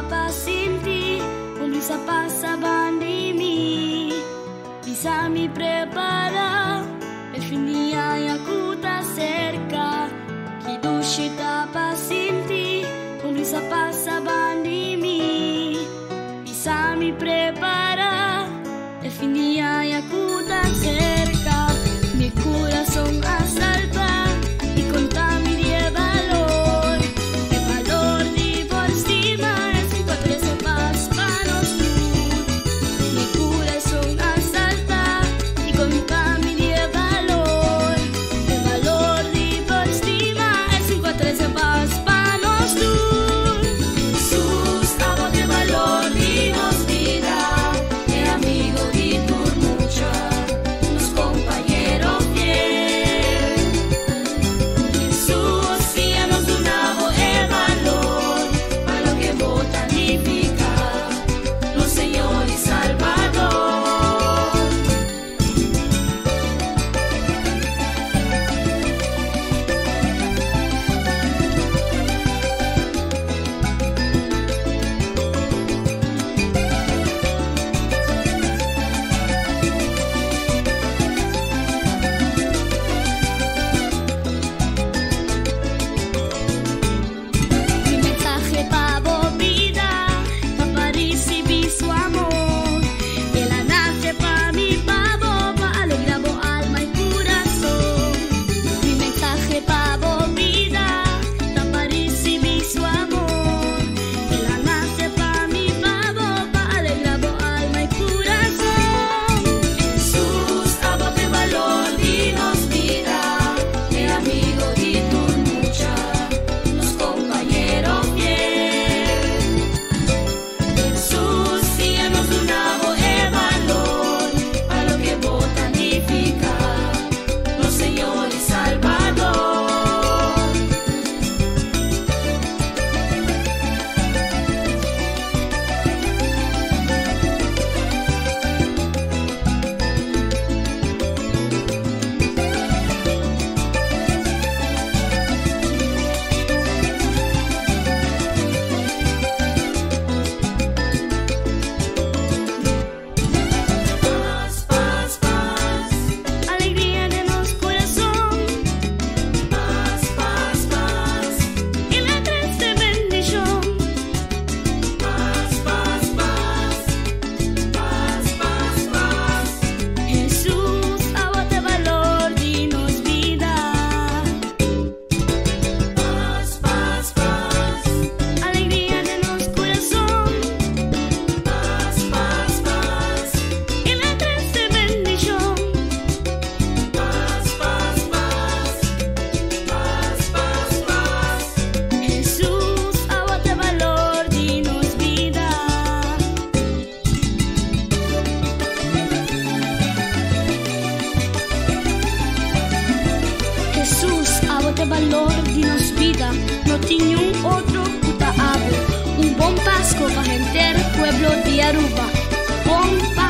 pa sinti un brisa pasa bandi mi. Bisa mi prepara e fin di aña cu ta cerca. Ki dushi ta pa sinti un brisa pasa bandi mi. Bisa mi prepara e fin di aña cu ta cerca. Mi curason a salta y conta mi di e balor. E balor di por stima esun cu a trece pas pa nos tur. Mi curason a salta y conta mi di e balor. E balor di por stima esun cu a trece pas pa nos tur. Jesus, abo ta e balor di nos bida, e amigo di tur mucha, nos compañero fiel. Jesus, siña nos duna bo e balor, pa loke bo ta nifica, nos Señor y Salvador. Mi mensahe pa bo bida, ta pa ricibi su amor. El a nace pa mi, pa bo, pa alegra bo alma y curason. Mi mensahe pa bo bida, ta pa ricibi su amor. El a nace pa mi, pa bo, pa alegra bo alma y curason. Jesus, abo ta e balor di nos bida, e amigo di tur mucha, nos compañero fiel. Jesus, siña nos duna bo e balor, pa loke bo ta nifica, nos Señor y Salvador. Paz, paz, paz. Alegria den nos curason. Paz, paz, paz. El a trece bendicion. Paz, paz, paz. Paz, paz, paz. Jesus, abo ta e balor di nos bida. Paz, paz, paz. Alegria den nos curason. Paz, paz, paz. El a trece bendicion. Paz, paz, paz. Paz, paz, paz. Jesus, abo ta e balor di nos bida. Jesus, abo ta e balor di nos bida. No tin ningun otro cu ta abo. Un bon Pasco pa henter pueblo di Aruba. Bon Pasco.